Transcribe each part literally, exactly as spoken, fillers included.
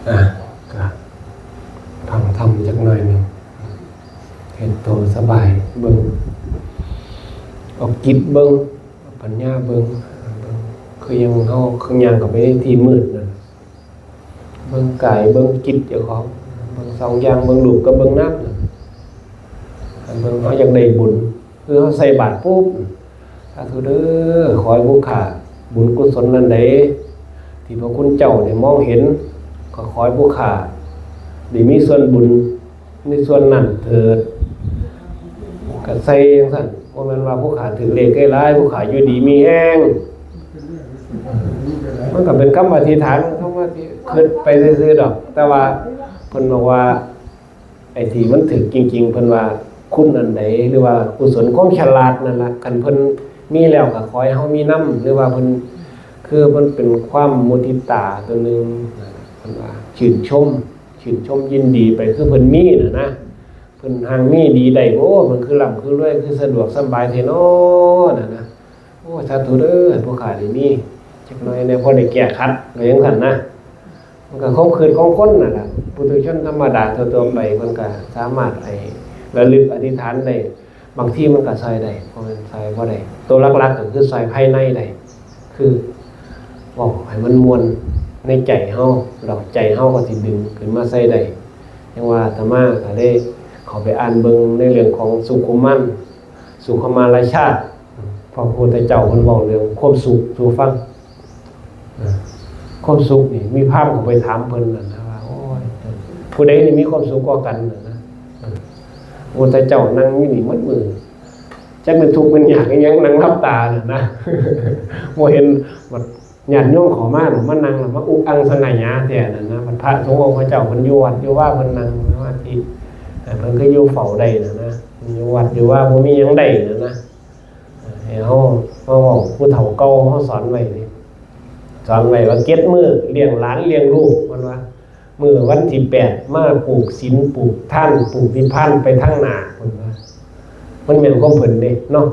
อ่ะ ก็ฟังธรรมจักหน่อยหนึ่ง เฮ็ดตัวสบายเบิ่ง เอาจิตเบิ่ง เอาปัญญาเบิ่ง เบิ่ง คือยังเฮาคือย่างเข้าไปในที่มืดนั่น เบิ่งกาย เบิ่งจิตเจ้าของ เบิ่งสองอย่าง เบิ่งรูปกับเบิ่งนามนั่น คันเบิ่งเฮาอยากได้บุญ คือเฮาใส่บาตรปุ๊บ สาธุเด้อ ขอให้ผู้ข้าบุญกุศลนั้นใด ที่พระคุณเจ้าได้มองเห็น ก็ขอให้ผู้ข้าได้มีส่วนบุญในส่วนนั้นเถิด ก็ใส่จังซั่น บ่แม่นว่าผู้ข้าถือเลขหลายๆ ผู้ข้าอยู่ดีมีแฮง มันก็เป็นคำอธิษฐาน คำว่าที่คิดไปซื่อๆดอก แต่ว่าเพิ่นบอกว่า ไอ้ที่มันถือจริงๆ เพิ่นว่าคุณอันใด หรือว่ากุศลความฉลาดนั่นล่ะ คันเพิ่นมีแล้วก็ขอให้เฮามีนำ หรือว่าเพิ่น คือมันเป็นความมุทิตาตัวหนึ่ง เพิ่นว่าชื่นชม ชื่นชมยินดีไป คือเพิ่นมีน่ะนะ เพิ่นหังมีดีได้ โอ้ มันคือร่ำคือรวย คือสะดวกสำบายแท้น้อน่ะนะ โอ้ สาธุเด้อ ให้ผู้ข้าได้มีจักหน่อยแหน่ พอได้แก้ขัด ก็จังซั่นนะ มันก็ความคิดของคนนั่นล่ะ ปุถุชนธรรมดาทั่วๆไป มันก็สามารถไอ้ระลึกอธิษฐานได้ บางทีมันก็ซ่อยได้ บ่แม่นซ่อยบ่ได้ ตัวหลักๆก็คือซ่อยภายในได้ คือเว้าให้มันม่วนในใจเฮา แล้วใจเฮาก็สิดึงขึ้นมาใส่ได้ จังว่าอาตมาก็เลยเข้าไปอ่านเบิ่งในเรื่องของสุขุมมาร สุขุมมารชาติ พระพุทธเจ้าเพิ่นเว้าเรื่องความสุขสู่ฟัง เออ ความสุขนี่ มีพราหมณ์เข้าไปถามเพิ่นนั่นนะว่า โอ้ย ผู้ใดนี่มีความสุขกว่ากันน่ะนะ เออ พระพุทธเจ้านั่งอยู่นี่หมดมื้อ จักเป็นทุกข์เป็นยากอิหยัง นั่งหลับตาน่ะนะ บ่เห็น บัดญาติโยมเข้ามาน่ะ มานั่งแล้วมาอุกอังสง่ายาแท้นั่นนะ บัดพระสงฆ์องค์พระเจ้าเพิ่นอยู่วัดอยู่ว่า เพิ่นนั่งสมาธิ เออ เพิ่นคืออยู่เฝ้าได้น่ะนะ อยู่วัดอยู่ว่าบ่มีหยังได้น่ะนะ เออ ให้เฮามาเว้า ผู้เฒ่าเก่าเฮาสอนไว้นี่ สอนไว้ว่า เจ็ดมื้อเลี้ยงหลานเลี้ยงลูก เพิ่นว่า มื้อวันที่แปดมาผูกศีล ผูกทาน ผูกนิพพานไปทางหน้า เพิ่นว่า มันแม่นความเพิ่นเด้เนาะ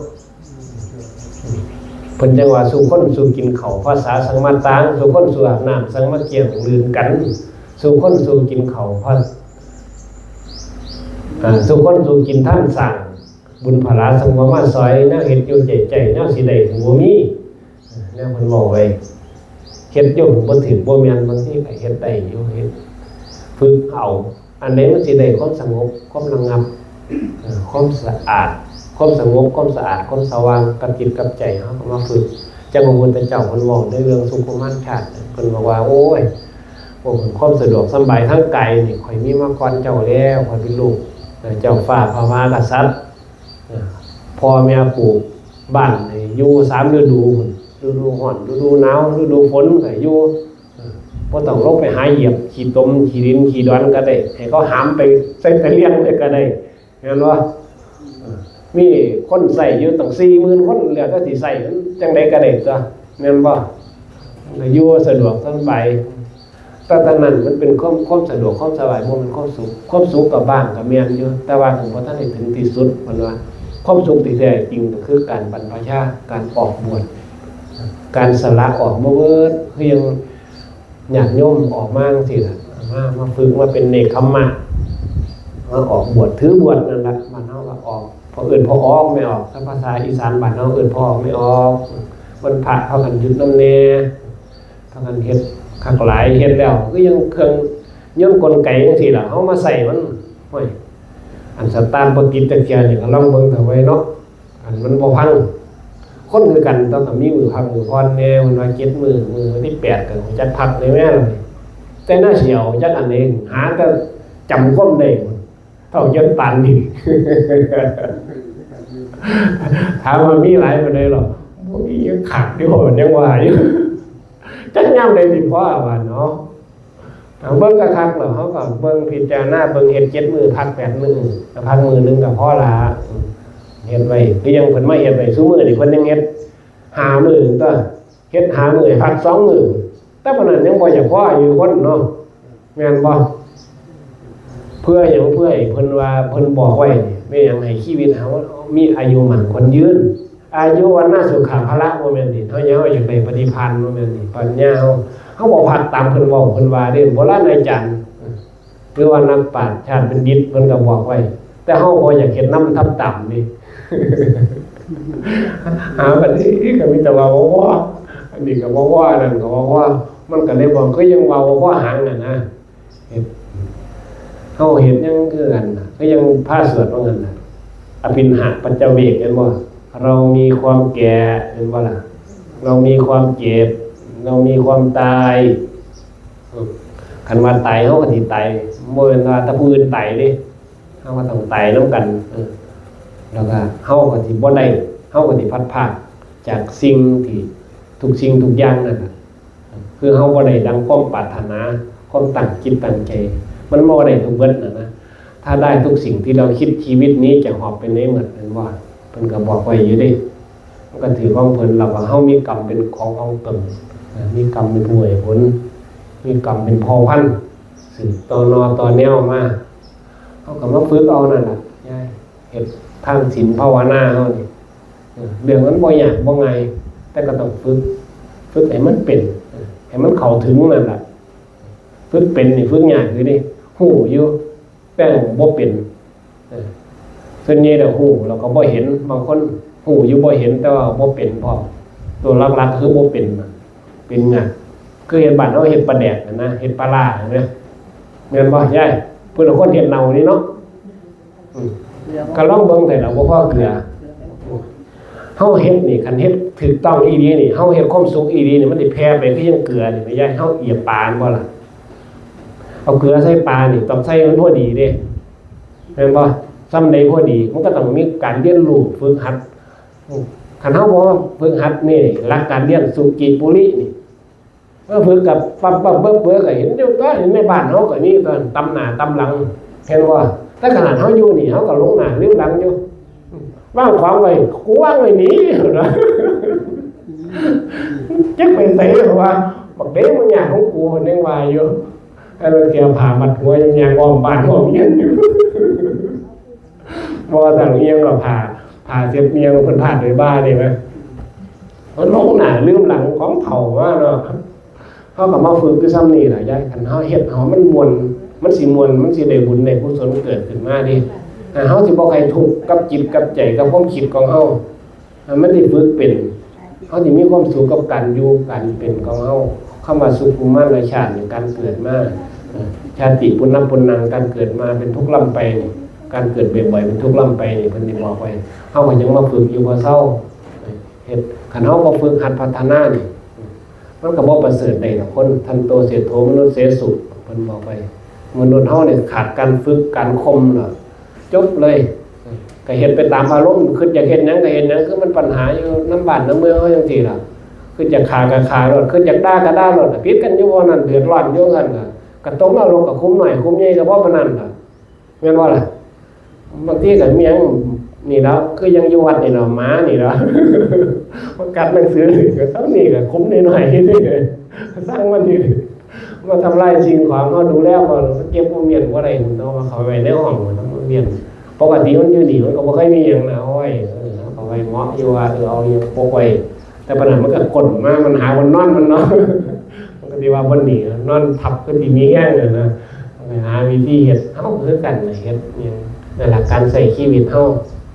เพิ่นจังว่า สู่คนสู่กินข้าว ภาษาสังมาตาง สู่คนสู่อาบน้ำ สังมาเกี่ยงลื่นกัน สู่คนสู่กินข้าว พระ อ่า สู่คนสู่กินทานสร้าง บุญผลาสังวามาซอย แนวเฮ็ดอยู่ใจใจ แนวสิได้ก็บ่มี แนวเพิ่นเว้าไว้ เฮ็ดอยู่บ่ถืกบ่แม่น บางทีก็เฮ็ดได้อยู่ เฮ็ด ฝึกเอา อันใดมันสิได้ความสงบ ความระงับ เอ่อ ความสะอาด ความสงบ ความสะอาด ความสว่างกับจิตกับใจ เฮาก็มาฝึก จั่งพระพุทธเจ้าเพิ่นเว้าในเรื่องสุขุมมารชาติ เพิ่นบอกว่า โอ้ย พวกความสะดวกสำบายทางกายนี่ ข้อยมีมาก่อนเจ้าแล้ว ข้อยเป็นลูก เอ่อ เจ้าฟ้าพระมหากษัตริย์ เอ่อ พ่อแม่ปลูกบ้านให้อยู่สามฤดูพุ้น ฤดูร้อน ฤดูหนาว ฤดูฝนก็อยู่ เออ บ่ต้องลงไปหาเหยียบขี้ตมขี้ดินขี้ดอนก็ได้ ให้เขาหามไปใส่ตะเลียงเลยก็ได้ แม่นบ่ เออ มีคนใช้อยู่ตั้งสี่หมื่นคน แล้วแต่สิใช้มันจั่งใดก็ได้ตั๊ว แม่นบ่ ก็อยู่สะดวกสบาย แต่ตอนนั้นมันเป็นความ ความสะดวกความสบาย บ่แม่นความสุข ความสุขก็บ้างก็แม่นอยู่ แต่ว่าก็บ่ทันได้ถึงที่สุด เพิ่นว่า ความสุขที่แท้จริงก็คือการบรรพชา การออกบวช การสละออกมาเบิด คือยัง ญาติโยมออกมาจั่งซี้ล่ะ มา มาฝึกมาเป็นเนกขัมมะ มาออกบวชถือบวชนั่นล่ะ บ้านเฮาว่าออก พอเอิ้นพอออกแม่ออก ถ้าภาษาอีสานบ้านเฮาเอิ้นพอออกแม่ออก วันพระพากันหยุดนำแหน่ พากันเฮ็ดคักหลาย เฮ็ดแล้วคือยังเครื่องยนต์กลไกจั่งซี้ล่ะ เฮามาใช้มัน โอ้ย อันสตาร์ทบ่ติดจักเทื่อนี่ก็ลองเบิ่งเถาะไว้เนาะ อันมันบ่พัง คนคือกัน ต้องมีมื้อพักมื้อผ่อนแหน่ เพิ่นว่าเจ็ดมื้อ มื้อวันที่แปดก็รู้จักพักแหน่แม่น แต่น่าสิเอาจักอันเอง หาแต่จำความได้ เฒ่าจนปานนี้ ถามว่ามีหลายปานใดหรอ บ่มี ยังขาดอยู่ ยังว่าอยู่ จักยามใดสิพอว่าเนาะ เอาเบิ่งคักๆ แล้วเฮาก็เบิ่งพิจารณาเบิ่ง เฮ็ดเจ็ดมื้อ พักแปดมื้อ ก็พักมื้อหนึ่งก็พอละ เฮ็ดไว้ คือยังเพิ่นมาเฮ็ดไว้ซุมื้อนี่ เพิ่นยังเฮ็ดห้ามื้อตั๊ว เฮ็ดห้ามื้อให้พักสองมื้อ แต่ปานนั้นยังบ่อยากพออยู่คนเนาะ แม่นบ่ เพื่อหยัง เพื่อให้เพิ่นว่า เพิ่นบอกไว้นี่ แม่นหยัง ให้ชีวิตเฮามีอายุมั่นขวัญยืน อายุ วัณณะ สุขะ พละ บ่แม่นติ เฮาอยาก เฮาอยากได้ปฏิภาณ บ่แม่นติ ปัญญาเฮา ฮาบ่พักตามเพิ่นเว้าเพิ่นว่าเด้ โบราณอาจารย์ หรือว่านักปราชญ์ชาติบัณฑิตเพิ่นก็บอกไว้ แต่เฮาบ่อยากเฮ็ดนำทำตามนี่ หาบัดนี้ก็มีแต่ว่า บ่ว่า อันนี้ก็บ่ว่า อันนั้นก็บ่ว่า มันก็เลยบอก คือยังว่าบ่พอหางน่ะนะ เฮ็ด เฮาเฮ็ดหยังคือกันน่ะ คือยังพาสวดว่างั้นน่ะ อภินหปัจจเวก เห็นบ่ เรามีความแก่ เห็นบ่ล่ะ เรามีความเจ็บ เรามีความตาย อืม คันว่าตาย เฮาก็สิตาย บ่แม่นว่าแต่ผู้อื่นตายเด้ เฮาก็ต้องตายนำกัน เออ แล้วก็เฮาก็สิบ่ได้ เฮาก็สิพลัดพรากจากสิ่งที่ ทุกสิ่งทุกอย่างนั่นน่ะ คือเฮาบ่ได้ดังความปรารถนา ความตั้งจิตตั้งใจ มันบ่ได้ทุกเบิดน่ะนะ ถ้าได้ทุกสิ่งที่เราคิด ชีวิตนี้จะหอบไปไหนหมด เห็นบ่ เพิ่นก็บอกไว้อยู่เด้ มันก็ถือของเพิ่น แล้วว่าเฮามีกรรมเป็นของของตน เออ มีกรรมเป็นผู้ให้ผล มีกรรมเป็นเผ่าพันธุ์ สืบต่อนอต่อแนวมา เฮาก็มาฝึกเอานั่นล่ะ ยาย เฮ็ดทางศีลภาวนาเฮานี่ เออ เรื่องมันบ่ยากบ่ง่าย แต่ก็ต้องฝึก ฝึกให้มันเป็น เออ ให้มันเข้าถึงนั่นล่ะ ฝึกเป็นนี่ฝึกยากอยู่เด้ ฮู้อยู่ แต่บ่เป็น เออ ส่วนใหญ่แล้วฮู้แล้วก็บ่เห็น บางคนฮู้อยู่บ่เห็น แต่ว่าบ่เป็นพร้อม ตัวหลักๆคือบ่เป็นน่ะ เป็นยาก คือเฮ็ดบ้านเฮาเฮ็ดปลาแดกน่ะนะ เฮ็ดปลาร้าน่ะ แม่นบ่ยาย เพิ่นเอาคนเฮ็ดเน่านี่เนาะ อืม ก็ลองเบิ่งแต่ละบ่พอเกลือ เฮาเฮ็ดนี่ คันเฮ็ดถูกต้องอีหลีนี่ เฮาเฮ็ดความสุขอีหลีนี่ มันสิแผ่ไปคือยังเกลือนี่ แม่ยาย เฮาเอียบปลาแม่นบ่ล่ะ เอาเกลือใส่ปลานี่ ต้องใส่มันพอดีเด้ แม่นบ่ ส่ำใดพอดี มันก็ต้องมีการเรียนรู้ฝึกหัด อืม คันเฮาบ่ฝึกหัดนี่ หลักการเรียนสุกิปุรินี่ มาฝึกกับปั๊บปั๊บเบิบเบิบก็เห็นอยู่ตัว เห็นในบ้านเฮาก็มีตัว ตำหน้าตำหลัง เห็นบ่ แต่ขนาดเฮาอยู่นี่ เฮาก็หลงหน้าลืมหลังอยู่ วางของไว้ กูวางไว้นี่ จักไปไส เพราะว่า บักเด้มันยากของกู มันยังว่าอยู่ อันนั้นเสียผ้ามัดหัวยังยางอ้อมบ้านอ้อมเรือนอยู่ บ่ว่าแต่เอียงก็ผ้า ผ้าเช็ดเอียงเพิ่นพาดไว้บ่านี่นะ มันหลงหน้าลืมหลังของเฒ่ามาเนาะ เฮาก็มาฝึกคือส่ำนี่ล่ะยาย คันเฮาเฮ็ดเฮามันม่วน มันสิม่วน มันสิได้บุญได้กุศลเกิดขึ้นมาเด้ อ่า เฮาสิบ่ใคร่ทุกข์กับจิตกับใจกับความคิดของเฮา อ่า มันสิฝึกเป็น เฮาสิมีความสุขกับการอยู่การเป็นของเฮา คำว่าสุขุมมารชาตินี่ การเกิดมา เอ่อ ชาติปุณณปุณณัง การเกิดมาเป็นทุกข์ร่ำไปนี่ การเกิดบ่อยๆเป็นทุกข์ร่ำไปนี่ เพิ่นสิบอกไว้ เฮาก็ยังมาฝึกอยู่บ่เซา เฮ็ด คันเฮาบ่ฝึกหัดพัฒนานี่ มันก็บ่ประเสริฐใดดอกคน ทันโตเศรษฐโตมนุสเสสุ เพิ่นบอกไว้ มนุษย์เฮานี่ขาดการฝึกการข่มล่ะ จบเลย ก็เฮ็ดไปตามอารมณ์ คิดอยากเฮ็ดหยังก็เฮ็ดหยัง คือมันปัญหาอยู่นำบ้านนำเมืองเฮาจังซี่ล่ะ คิดอยากฆ่าก็ฆ่าโลด คิดอยากด่าก็ด่าโลด ผิดกันอยู่บ่นั้น เดือดร้อนอยู่ซั่นก็ ก็ตกนรกก็ขุมน้อยขุมใหญ่ก็บ่ปานนั้นล่ะ แม่นบ่ล่ะ บางทีก็มีหยังนี่แหล้ว คือยังอยู่วัดนี่แหล้ว หมานี่แหล้ว มันกัดหนังสือนี่ก็ส่ำนี่ก็ขุมน้อยๆ นี่ สร้างมันนี่ มาทำลายสิ่งของเฮา ดูแล้วก็เก็บบ่แม่นบ่ได้ เนาะ ว่าเขาไว้ในห้องมันบ่แม่น ปกติมันอยู่นี่มันก็บ่เคยมีหยังนะ เอาไว้ เออ เอาไว้เหมาะอยู่ว่า เออ เอาหยังปกไว้ แต่ปานนั้นมันก็ก้นมา มันหาบ่อนนอนมันเนาะ มันก็สิว่าบ่หนี นอนทับก็สิมีแฮงนั่นนะ ไปหาวิธีเฮ็ด เฮาคือกันน่ะ เฮ็ดหยัง นั่นล่ะ การใช้ชีวิตเฮา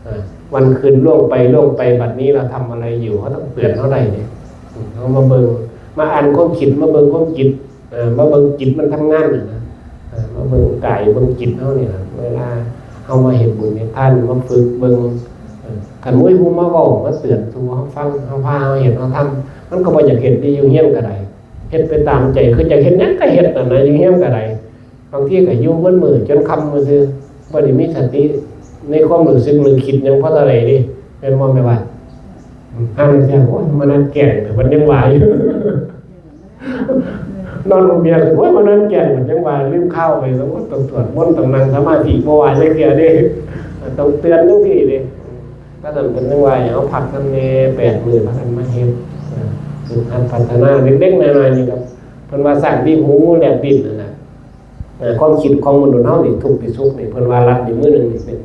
อ่า วันคืนล่วงไปล่วงไป บัดนี้เราทำอะไรอยู่ เฮาต้องเตือนเฮาได้เด้ อืม เฮามาเบิ่ง มาอ่านความคิด มาเบิ่งความคิด เอ่อ มาเบิ่งจิตมันทำงานนี่นะ เอ่อ มาเบิ่งกายเบิ่งจิตเฮานี่ล่ะ เวลาเฮามาเฮ็ดบุญเฮ็ดทาน มาฝึกเบิ่ง เอ่อ คันบ่มีผู้มาเว้ามาเตือนสู่เฮาฟัง เฮาพาเฮาเฮ็ดเฮาทำ มันก็บ่อยากเฮ็ดเด้ อยู่เฮือนก็ได้ เฮ็ดไปตามใจ คืออยากเฮ็ดหยังก็เฮ็ดนั่นนะ อยู่เฮือนก็ได้ บางทีก็อยู่มันมื้อจนค่ำซื่อๆ บ่ได้มีสติในความรู้สึกนึกคิดหยังพอเท่าใดเด้ แม่นบ่แม่บ้าน? อืม ห่าลางเทื่อ โอ้ย มานั่งแกล้ง แต่มันยังว่าอยู่ นอนบ่เมีย โอ้ย มานั่งแกล้ง มันยังว่า ลืมข้าวไป โอ้ย ต้องสวดมนต์ ต้องนั่งสมาธิ บ่ว่าจักเทื่อเด้ ต้องเตือนจังซี่เด้ ก็ต้องเป็นจังว่า ให้เฮาพักกันแหน่ แปดมื้อ พากันมาเฮ็ด อ่า ฝึกหัดพัฒนา เล็กๆ น้อยๆ นี่ครับ เพิ่นว่าสร้างที่หู งูแลบลิ้นนั่นน่ะ เอ่อ ความคิดของมนุษย์เฮานี่ ทุกข์ที่สุดนี่ เพิ่นว่ารัดนิ้วมือหนึ่งนี่เป็น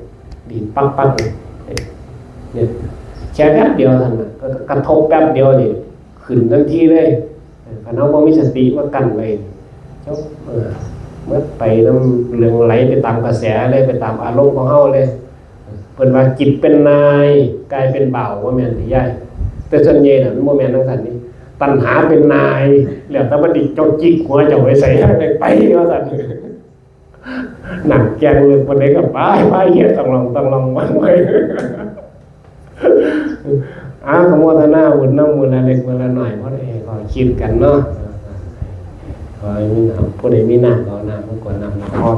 ดีดปักๆ นี่ เนี่ย แค่แป๊บเดียวเท่านั้นน่ะ ก็กระทบแป๊บเดียวนี่ ขึ้นทันทีเลย คันเฮาบ่มีสติมากั้นไว้ จบ เออ เมิดไปนำเรื่องไหลไปตามกระแสเลย ไปตามอารมณ์ของเฮาเลย เพิ่นว่าจิตเป็นนาย กายเป็นบ่าว บ่แม่นติยาย แต่ส่วนใหญ่น่ะมันบ่แม่นจั่งซั้นนี่ ตัณหาเป็นนาย แล้วแต่ว่าสิเจ้าจิกหัวเจ้าไปไส ไปว่าซั่น นั่งแกงเลิกปานใดก็ไป ไปเฮ็ดต้องลอง ต้องลอง วางไว้ อ้าว อนุโมทนาบุญนำมื้อละเล็กมื้อละน้อย พอได้ให้ข้อคิดกันเนาะ ขอให้มีน้ำ ผู้ใดมีน้ำก็เอาน้ำมากรวดน้ำละคร